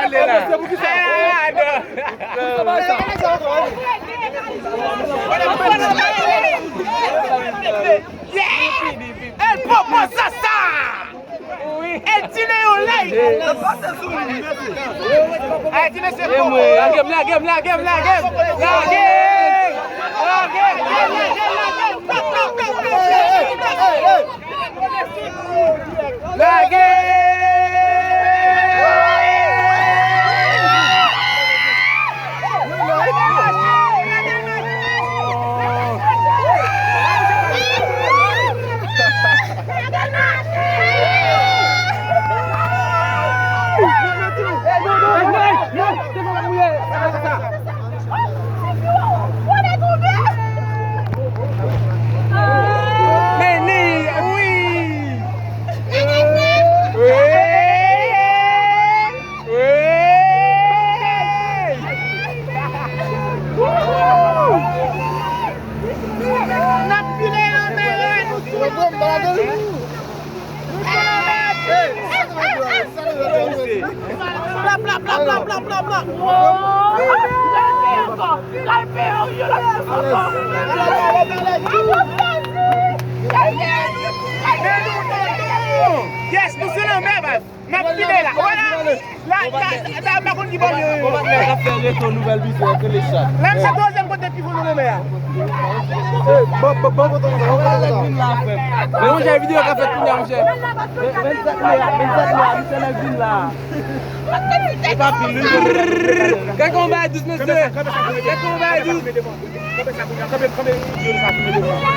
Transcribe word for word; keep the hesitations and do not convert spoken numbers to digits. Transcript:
Ale la. El Popo Sasa! El tire yon lay! Ay, ti mesye Popo! Lage m, lage m, lage m, lage m! Lage! Lage! Lage! Lage! Meni, wi! Wi! Wi! N ap file anmè! Bla, bla, bla, bla, bla, bla, bla. Yes, nou se lanmè, baz. N ap file la. Wè la. La, la, la, m pa konn ki bò m ye. Konbat la k ap fè retou nouvèl bizè, rele chat. La, m se twazyèm kote pi fon nan lanmè a. Bon, bon, bon, bon, bon, bon, bon. Men monchè, videyo k ap fèt kounye a, monchè. Vennsenk me a, vennsenk me a, misye nèg vin la. E pa pil, wi. Gade kòman bagay dous, mesye. Gade kòman bagay dous.